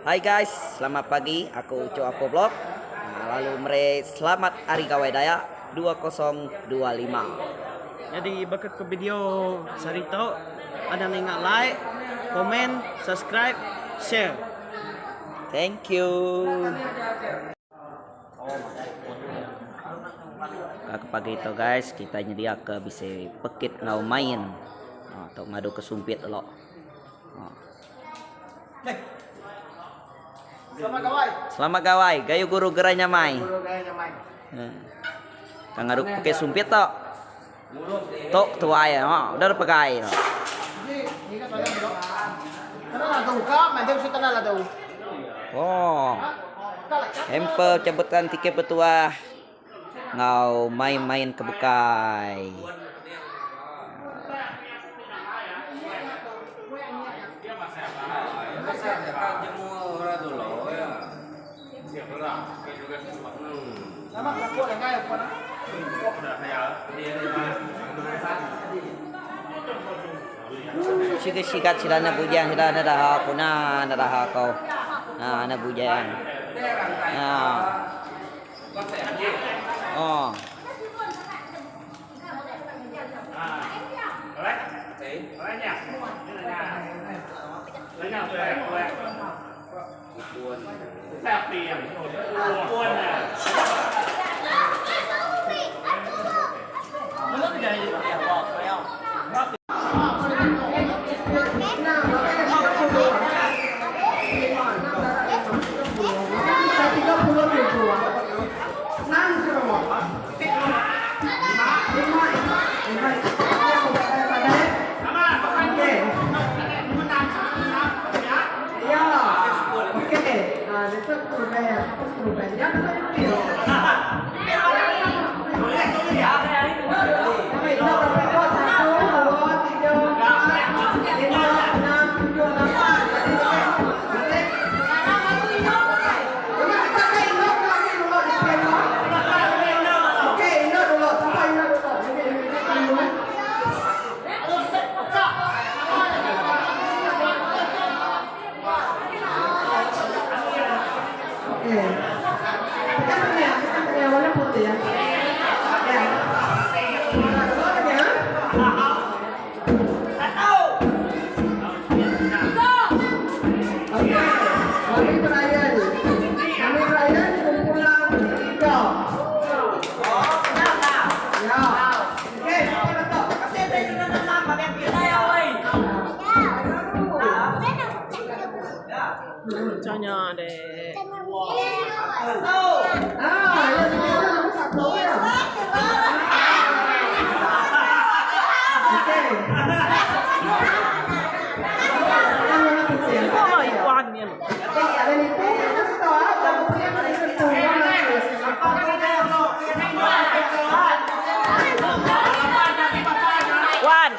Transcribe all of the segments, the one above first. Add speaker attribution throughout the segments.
Speaker 1: Hi guys, selamat pagi. Aku Ucu Apo Vlog. Lalu meri selamat Hari Gawai Dayak 2025.
Speaker 2: Nyadi baka ke video sehari tu, anang ninga like, komen, subscribe, share.
Speaker 1: Thank you. Ka pagi tu guys, kita nyedia ke bisi pekit enggau main. Ha, tu ngadu ke sumpit lo. Ha.
Speaker 2: Selamat gawai.
Speaker 1: Selamat gawai, gayu guru gerai nyamai.
Speaker 2: Guru gerai nyamai.
Speaker 1: Ha. Ka ngadu pekit sumpit tu. Tu tuai ha, udah pegai tu. Oh. Hamper cabutan tiket bertuah enggau main-main ke bukai. Siga sigat sida anak bujang sida enda daha ko nah enda daha ko. Ha anak bujang. Ha. Oh.
Speaker 2: Nya deh.
Speaker 1: Wan.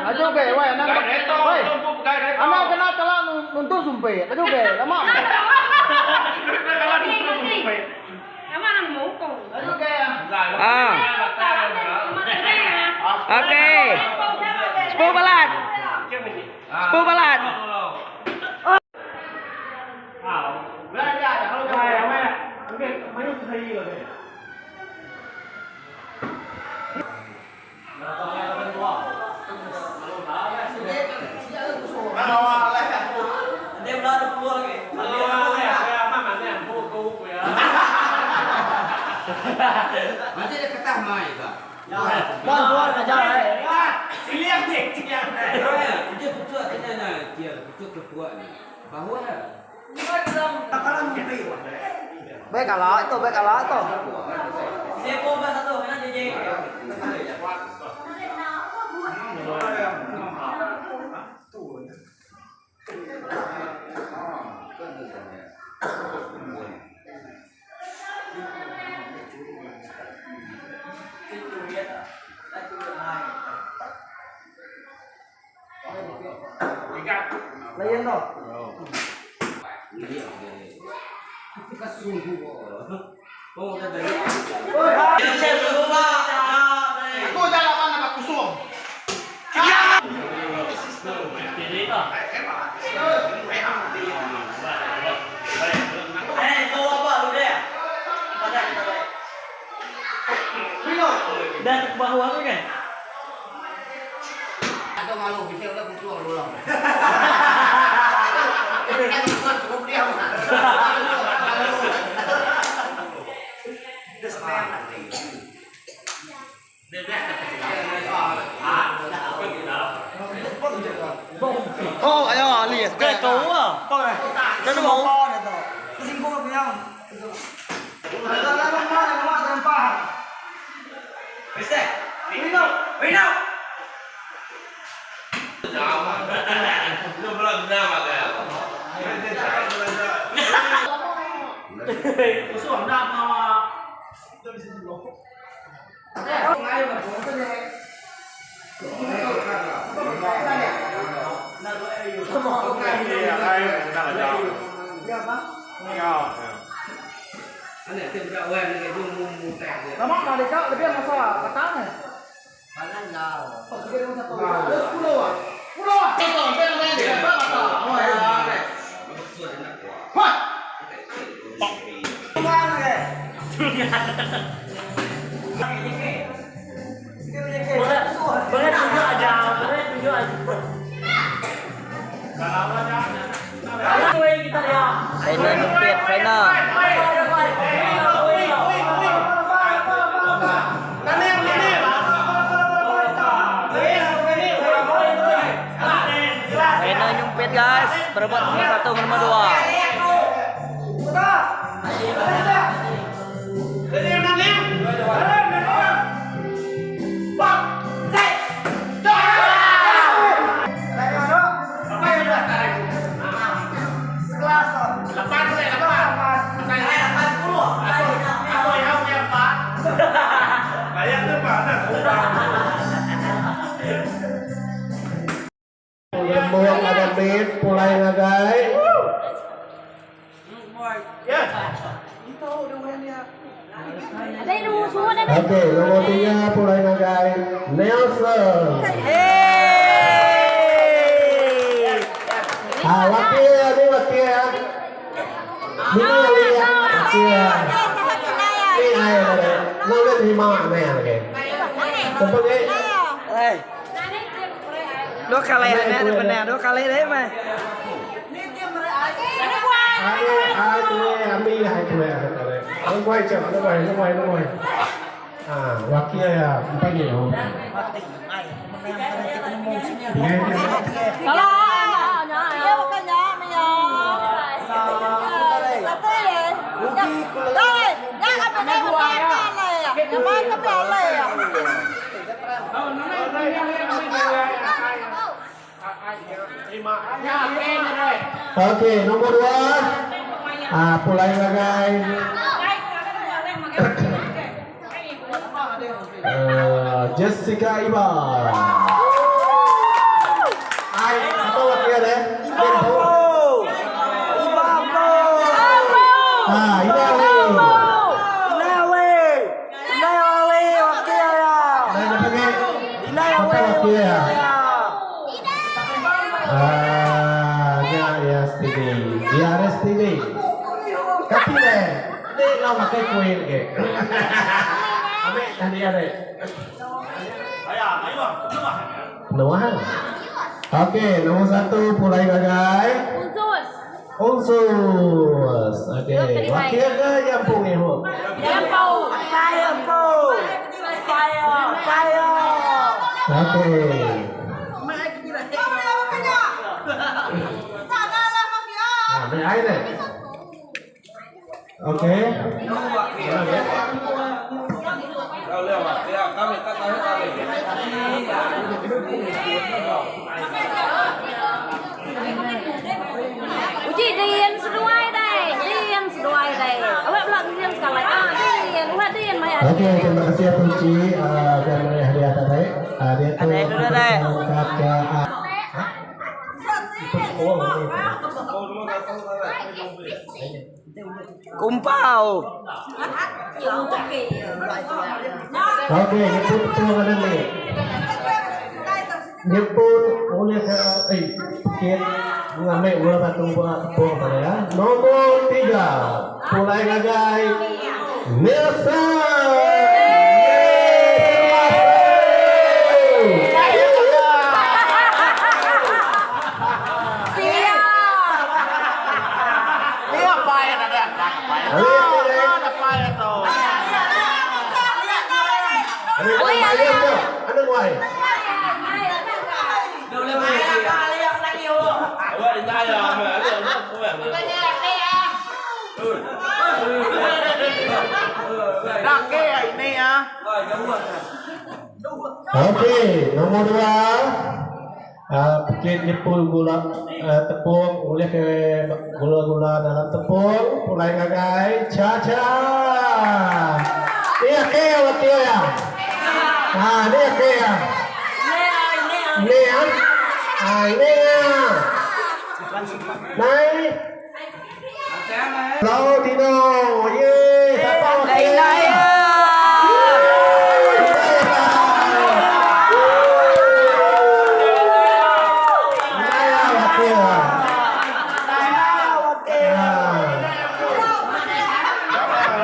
Speaker 3: Aju ke, wai anang wai. Anang kena kala nuntung sumpit. Aju ke, lama. Aju ke.
Speaker 1: Ah. Okey. Sepuluh balat. Sepuluh balat.
Speaker 3: Baik kalah itu, baik kalah itu. Layan tu. Aku dah lawan nama kusung. Oh, ayo ali. Cái cú à. Cái nó mũ. Lama nak dekat lebih masa petang ni. Oh, tiga lima satu. Ada sepuluh ah. Sepuluh ah. Satu, empat, lima, lima, empat, empat. Wah.
Speaker 1: Final nyumpit, final. guys, berebut nombor satu enggau nombor dua.
Speaker 4: Lembong ada mit pulai ngagai. Okey, nombor tiga pulai ngagai Nelson. Ah, wakil ni wakil ya. Ni ni ya. Wakil. Ni ai ada. Nama terima ni okey. Sebagai
Speaker 1: Eh. Dua kali ni benar, dua kali deh mah.
Speaker 4: Ai ai tu ami ai tu ai. Nó quay chậm, nó quay, nó quay, nó quay. Ah, wakil ya, empat ni. Oh. Okey, nombor dua. Ah, pulai ngagai. Jessica Iba. Ai, apa wakil dia? Iba. Ah, Iba ni. Ai, nak panggil. Apa wakil ya? Ah, ya, ya, steady. Ya, steady. Kati deh. Ni lau makai kuih ke. Ambil tadi ada. Nombor Okey, nombor satu pulai gagai.
Speaker 5: Unsus.
Speaker 4: Unsus. Okey, wakil ke jampung ni? Hu?
Speaker 5: Jampau.
Speaker 4: Okey. Ah, ni air ni. Okey.
Speaker 5: Uji dian seduai deh. Dian seduai deh. Awak belak dian sekali. Ah, dian. Awak dian mai.
Speaker 4: Okey, terima kasih Kunci uh, dan meri hadiah tadi. Dia tu
Speaker 1: Ada dulu deh.
Speaker 4: angkat ke Oh,
Speaker 1: Kumpau.
Speaker 4: Okey, nyebut betul ada ni. Nyebut oleh ke eh sikit mengambil bola batu buat tepung pada ya. Nombor tiga, pulai gagai Nelson. Okey, nombor dua. Pekit nyepul gula tepung oleh ke gula-gula dalam tepung pulai gagai cha-cha. Ni okey wakil ya. Ah, ni okey ya. Ni ya. Ah, ini ya. Nai. Lau Dino. Ye, siapa wakil?
Speaker 1: Lain ya.
Speaker 4: Naya wakil.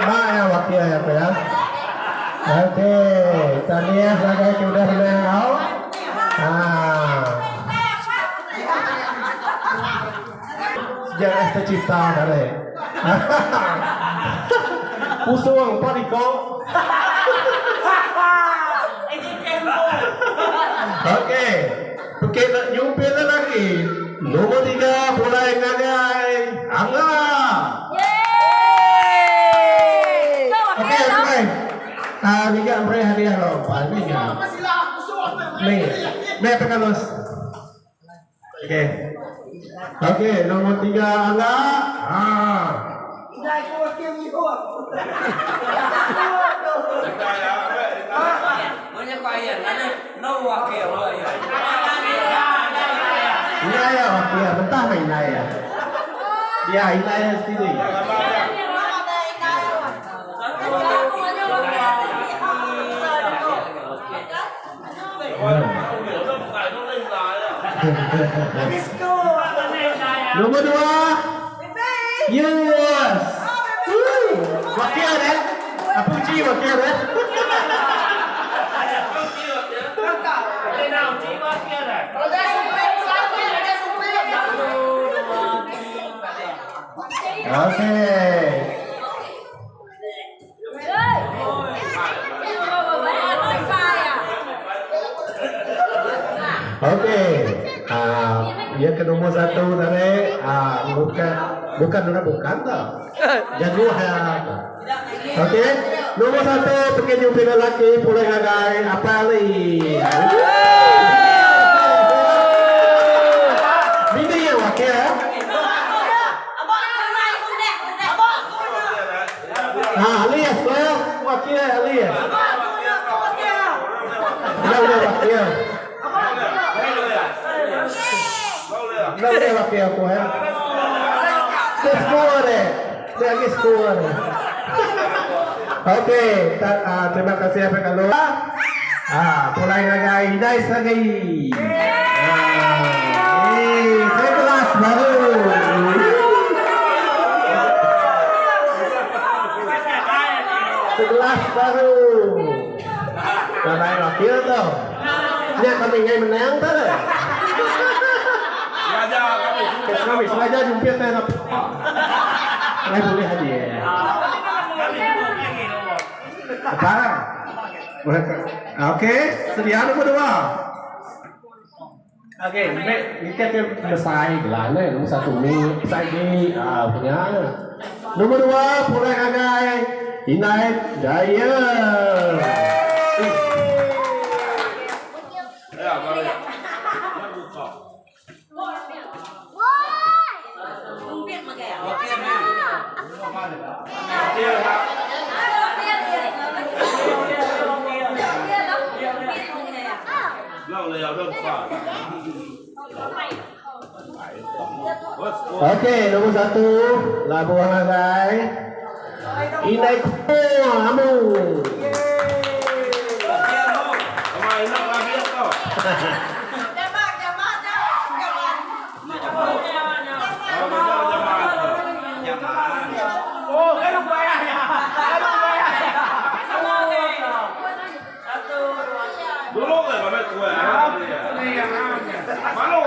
Speaker 4: Naya wakil ya, Pak ya. Okey, tahniah sebagai sudah menang kau. Ah. Sejarah tercipta tadi. Pusung empat ekor. Okey. Okey, nak nyumpil lagi. Nombor 3 pulai ngagai Angga. Okey, okey. Ah, ngiga meri hadiah lo. Pa ni nya. Ni. Ni tekalus. Okey. Okey, nombor 3 Angga. Ah. Indai ya, wakil. Mentah mah indai ya. Ya, indai ya sendiri. Nombor 2. Yes. Woo. Wakil deh. Apa uji wakil deh? Okey. Okey. Ah, ia ke nombor 1 tadi ah, bukan bukan orang bukan tau. Jago ya. Okey. Nombor 1 pergi jumpa lelaki pulai gagai apa li. Bini ya wakil ya. Ah, Alias lah, wakil Alias. Dah udah wakil. Dah udah wakil aku ya. Dia score deh. Dia lagi score. Okey, terima kasih apa kalau. Ah, pulai ngagai nice lagi. Ah, eh, saya kelas baru. Segelas baru. Dah naik wakil tu. Ni kami ngai menang tu. Kami sengaja jumpa saya nak. Ngai boleh hadir. Apa? Boleh. Okey, sedia nombor 2. Okey, baik. Kita ke besar gelar ni, nombor 1 ni, besar ni, ah punya. Nombor 2 pulai ngagai Inai Jaya. Okey, nombor 1 labuh ngagai Inai Amu.
Speaker 6: Dulu kan mama tua. Malu.